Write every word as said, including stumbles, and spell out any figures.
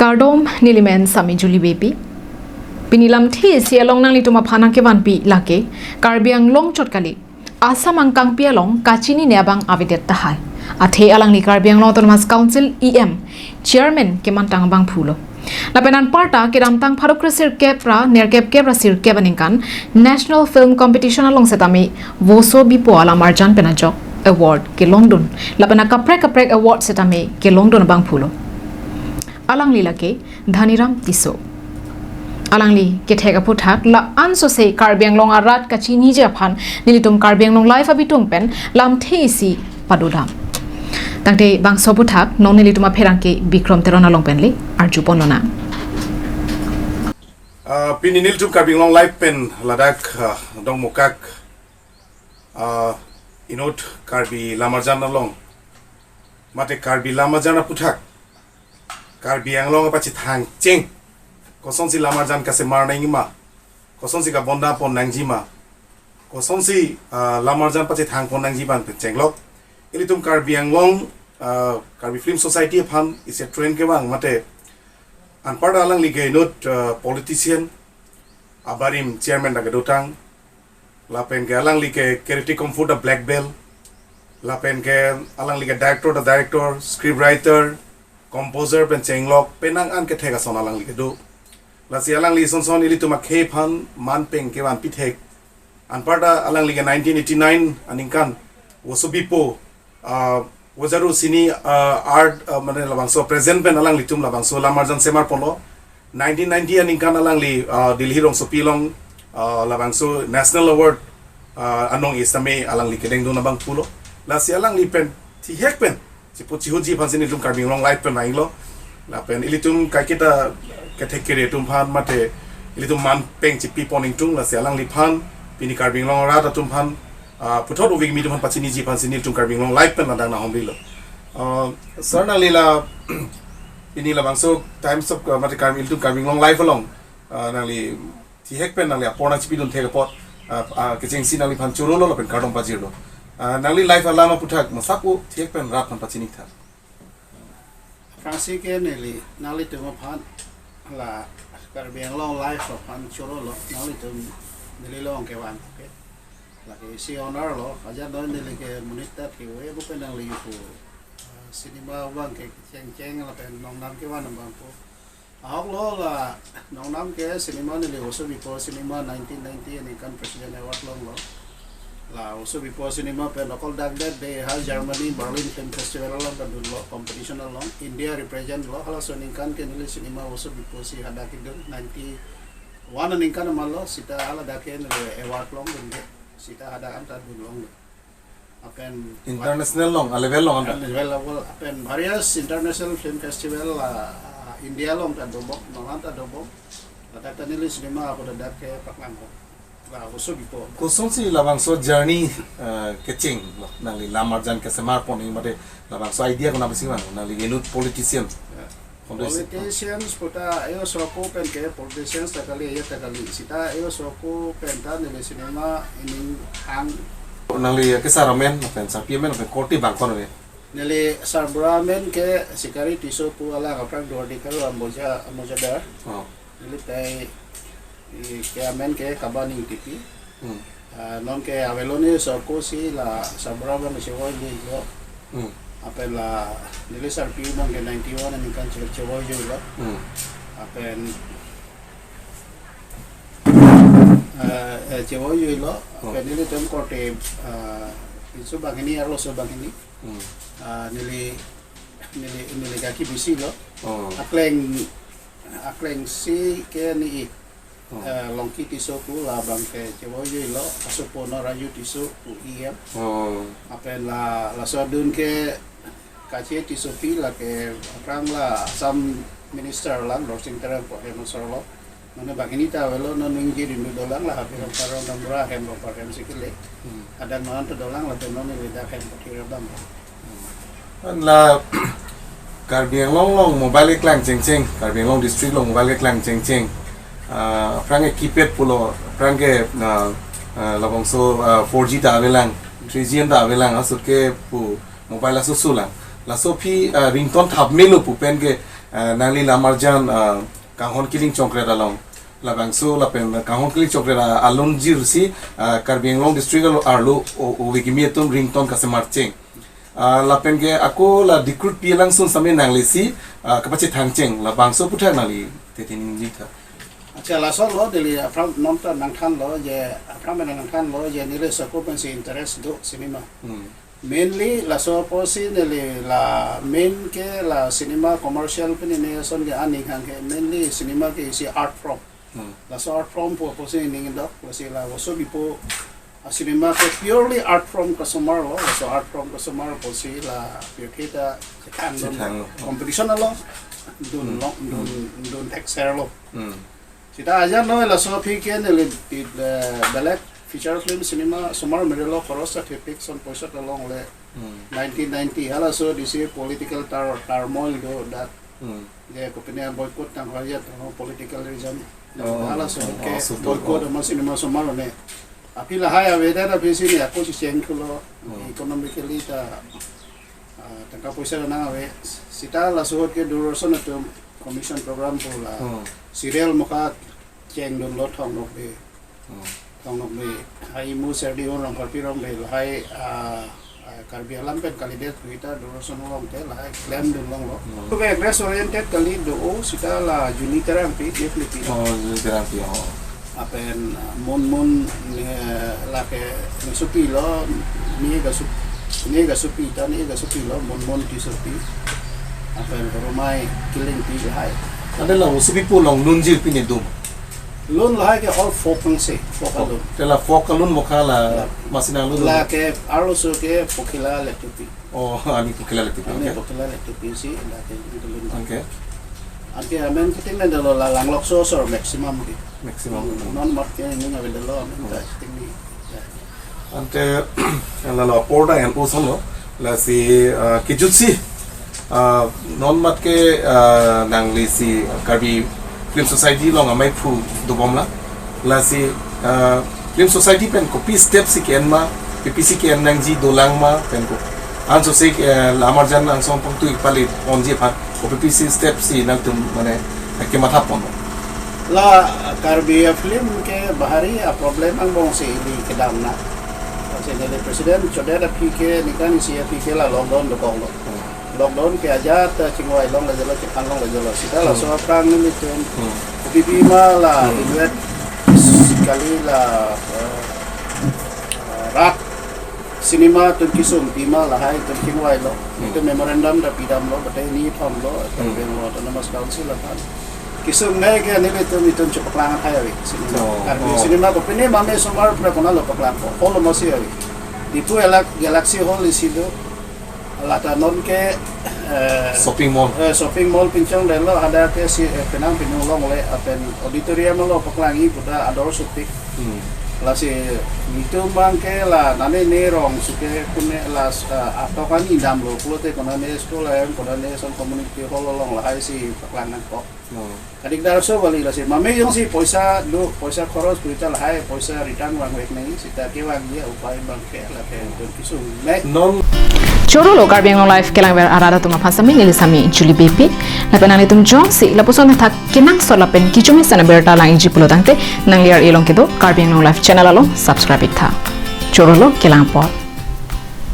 Kardom, nelimen Sami Juli Bepi. Pini lamthe isi along nanglitum aphan nangkevanpi lake Karbi Anglong chot kali, Assam angkangpi along kachinine abang avedet tahai. Athe alangli Karbi Anglong Autonomous Council E M Chairman kemantang abangphulo. Lapen anparta kedamtang pharo kre sirkep ra nerkep kep ra sirkep aningkan National Film Competition along setame Voso Bipo alamarjan pen ajok award kelongdun. Lapen akaprek kaprek award setame kelongdun abangphulo. Alangli lake Dhaniram Tisso. Alangli kethek aphuthak la-an sose Karbi Anglong arat kachiniji aphan nelitum Karbi Anglong Live abitung pen lamthe isi padodam. Tangte bangso aphuthak non nelitum apherangke Bikram Teron along pen le arjupon lonang. Ah, pini nelitum Karbi Anglong Live pen ladak, ah, Dongmukak, ah, inut Karbi lamarjan along, mate Karbi lamarjan aphuthak, Karbi Anglong apachethang cheng, kosonsi lamarjan kasemar nangjima, kosonsi kabondapon nangjima, kosonsi, ah, lamarjan pachethangpon nangji abang pen chenglok. Ilitum Karbi Anglong, ah, Karbi Film Society aphan isi train kevang mate anparta alangli ke inut, ah, politician, abarim chairman ta kedotang, lapen ke alangli ke karate kung fu ta black belt, lapen ke alangli ke director ta director, script writer, composer pen chenglok, penang an kethek ason alangli kedo. Lasi alangli son son ilitum akhei aphan manpeng kevanpi thek. Anparta alangli ke nineteen eighty-nine aningkan Voso Bipo, ah, Vojaru Cine, ah, Art, ah, mane labangso present pen alanglitum labangso lamarjan semarponlo. Nineteen ninety aningkan alangli, ah, Delhi rongsopi along, ah, labangso National Award, ah, anong setame alangli kedengdun abangphulo. Lasi alangli pen thihek pen chipu chihuji aphansi nelitum Karbi Anglong Live pen vanglo. Lapen ilitum kaiketa kethek kere atum aphan mate ilitum manpeng chipipon ingtung, lasi alangliphan pini Karbi Anglong arat atum aphan, ah, puthot uvik mi atum aphan pachiniji aphansi nelitum Karbi Anglong Live pen ladak nanghumrilo. Ah, sir, nangli la pini labangso Times of, ah, mate Karbi, ilitum Karbi Anglong Live along, ah, nangli thihek pen nangli apor nangchipidun thek apot, ah, ah, kechengsi nangliphan chorolo lapen kardom pajirlo. Ah, nangli live alam aphuthak masak u thihek pen rat aphan pachini tha. Aphrangsi ke neli nanglitum aphan la Karbi Anglong Live aphan chorolo, nanglitum neli along kevan, okay. Lake isi honor lo, ajat noi neli ke monit ta kiwe bu pen nangli pu, ah, cinema abang ke chengcheng lapen nongnam kevan abang pu. Ahok lo la nongnam ke cinema neli Voso Bipo cinema nineteen ninety aningkan President Award longlo. La Voso Bipo cinema pen okol dak det de ha Germany Berlin Film Festival along ta dunlo, competition along India represent lo, halaso aningkan ke neli cinema Voso Bipo si hadak kedun ninety-one aningkan amat lo, seta haladak ke neli award longdun de, seta hadak an ta dunlonglo. Lapen international along, a level along anta. Level, level, lapen various international film festival, ah, India along ta dobom, non an ta dobom. Ladak ta neli cinema ako ladak ke paklang ko. La Voso Bipo. Kosonsi labangso journey, eh, kecheng lo, nangli lamarjan kesemarpon ing mate labangso idea konat pensi vang, nangli inut politician. Ya. Foundation. Politicians puta ayo soko pen ke politicians ta kali, ayo ta kali. Seta ayo soko pen ta neli cinema ining hang. Nangli kesar amen, pen sarpi amen, pen korte bangkon amen. Neli sarbura amen ke Sikari Tisso pu alang aphrang Duardika lo Amboja, Ambojadar. Oh. Neli tai i ke amen ke Kaban Ingtipi. Hmm. Ah, non ke avelo ni soko si la sarbura abang chevoi lo. Hmm. Lapen la neli sarpi abang ke ninety-one aningkan che-, chevoi lo. Hmm. Lapen, eh, eh, chevoi lo. Hmm. Lapen nelitum korte, ah, pinso banghini arloso banghini. Hmm. Ah, neli, neli, neli kaki bisi lo. Hmm. Akleng, akleng si ke ni i. Hmm. Eh, Longki Tisso pu labang ke chevoi lo, asopo no Raju Tisso pu E M. Hmm. Lapen la, laso adun ke Kache Tissopi lake aphrang la Assam Minister lang, Dorsing Terang pu hem asor lo. Mane banghini ta avelo, non ningje rindu dolang la, Happy Rongpar Rongdambura hem, Rongpar hem si kele. Hmm. Adang non ta dolang lapen non neli dak hem pathir abang. An la Karbi Anglong along mobile keklang chengcheng, Karbi Anglong district along mobile keklang chengcheng. Ah, aphrang ke keypad pulo, aphrang ke, ah, ah, labangso, ah, four G ta avelang, three G an ta avelang, asut ke pu mobile aso sulang. Laso aphi, ah, ringtone thap melo pu pen ke, Ah, nangli lamarjan, ah, Kanghon Killing Chongkret along. Labangso lapen Kanghon Killing Chongkret, ah, alunjir si, ah, Karbi Anglong District alo arlo o, o wigimi atum ringtone kasemarcheng. Ah, lapen ke ako la dikrut pi langsun sami nangli si, ah, kapachethangcheng. Labangso aputhak nangli titi ningjitha. Acha, laso lo, neli aphrang non ta nangthanlo je, aphrang mena nangthanlo je, neli sako pensi interest do cinema. Hmm. Mainly laso apotsi neli la main ke la cinema commercial pen ne ason ke aning hang ke, mainly cinema ke isi art form. Hmm. Laso art form pu apotsi ning dok, lasi la oso bipo a cinema ke purely art form kasomar lo, laso art form kasomar apotsi la pirkita chethang dun, chethang lo. Competition along dun, hmm, lo, dun, hmm, dun thekser lo. Hmm. Sita aja noi laso aphi ke neli, eh, belek feature film cinema somar merelo, khoros ta thepik, son poisa ta longle. Hmm. Nineteen ninety halaso disi political tar-, turmoil do dak. Hmm. Je kopine boycott tang hoya tang political reason. Oh, halaso, oh, ke so to, boycott, oh, ama cinema somar ne. Aphi lahai avedet aphi si ne ako si cheng thulo. Hmm. Economically ta, ah, tangka poisa nang ave. Sita laso ahut ke Doordarshan atum commission program pu la, hmm, serial muka cheng dunlo Thong-nokbe. Hmm. Thong-nokbe. Hai Imu Serdihun Rongpharpi Rongbe lahai, ah, ah, Karbi alam pen kalidet kita Doordarshan along te lahai klem dun longlo. Hmm. Ke dress oriented kali do o sita la Juni Terangpi, Jeff Lipi. Oh, Juni Terangpi, oh. Lapen, ah, Munmun, eh, lake Nesopi lo, Niega Sup-, Niega Supi ta, Niega Supi lo, Munmun Tissopi. Lapen Horomai Killingpi lahai. Ante la Supi pu along lunjir pine dum. Lun lahai ke all folk nang se, folk, oh, alun. Te la folk alun mokha la, la, masi nang lun. Lake arloso ke Pokhila Lektupi. Oh, ani Pokhila Lektupi, ami, okay. Pokhila Lektupi si, lake itu lun. Okay. Ante amen kiting na dolo la Langlokso asor maximum ke. Maximum. Hmm, non mat ke ini ngabe dolo amen, hmm, ta kiting ni. Ya. Ante, lalo apor ta en-o son lo, lasi, ah, kejut si, ah, non mat ke, ah, nangli si Karbi Film Society along amei phu dobom la, lasi, ah, Film Society pen kopi step si ke-en ma, kopi si ke-en nangji dolang ma, pen ko. Anso si, eh, lamarjan angsong pangtui pali ponji aphan, kopi si step si nangtum mane, eh, kematha pon. La Karbi film ke bahari a problem angbong si ili kedam na. Lasi neli president chodet aphi ke, ningkan isi aphi ke la lockdown dokok lo. Hmm. Lockdown ke ajat, eh, chingvai long lajelo, chephan long lajelo. Sita laso, hmm, aphrang nelitum, hmm, kopi pi ma la, hmm, iluet kali la, eh, eh, rak cinema atum kesung pi ma lahai atum chingvai lo. Hmm. Itum memorandum ta pidam lo, bate ni thom lo, hmm, pen lo Autonomous Council aphan. Kesung nai ke nelitum itum chepaklang athai ave cinema. Oh, Karbi, oh, cinema kopine mame somar pra kona lo paklang ko. Hall masi ave. Diphu elak Galaxy Hall isi do. Lata non ke, eh, shopping mall. Eh, shopping mall pinchong detlo, hadak ke si, eh, penang pinung longle, lapen auditorium lo paklangji puta ador sopik. Hmm. Lasi nelitum abang ke la nane ne rong si ke kune la, eh, atok ani damlo pulote kona ne school hem, kona ne some community hall along lahai si paklang nangkok. Hmm. Kadikdar so kali, lasi mame jongsi poisa do, poisa khoros, poisa lahai, poisa return vangvek nangji, sita kevangji upai abang ke lake atum kesung nai. Non. Choro lo Karbi Anglong Live kelangver arat atum aphan sami neli sami Julie Beypi. Lapen nanglitum jongsi lapuson athak kenangsot lapen kechomisen abirta lang-ikji pulo tangte, nangli ar-e along kedo Karbi Anglong Live channel along subscribe iktha. Choro lo, kelang apot.